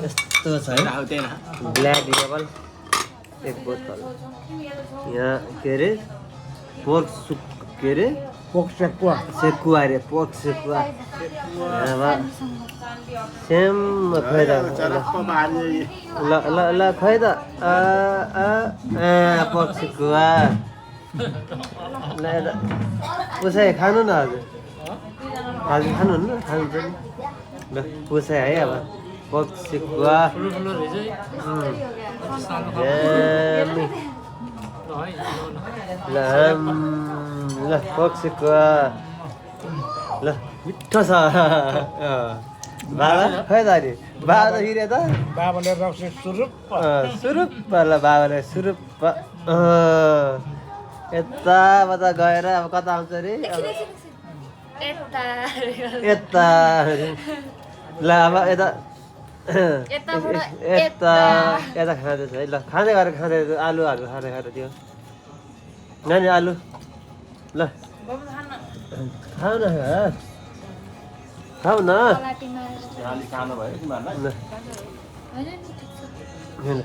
यस्तो छ है ब्ल्याक लेबल एक बोतल यहाँ के अरे पोर्क सुप के अरे पोक सेकुवा सेकुवा अरे पोर्क सेकुवा सेम खै त ल ल ल खै त पोर्क सेकुवा ल पुसाइ खानु न हजुर हजुर खानुहुन्न खानुहुन्छ नि ल पुसाइ है अब पोर्क सेकुवा ल पोर्क सेकुवा ल मिठो छ बाबा खै त अरे बाबा त हिँडे त बाबाले रक्सी सुरुप सुरुप ल बाबाले सुरुप यताबाट गएर अब कता आउँछ अरे यता ल अब यता यता यता खाँदैछ है ल खाँदै गरेर खाँदै आलुहरू खाँदै खाँदै त्यो नानी आलु ल खाऊ न खाऊ न ल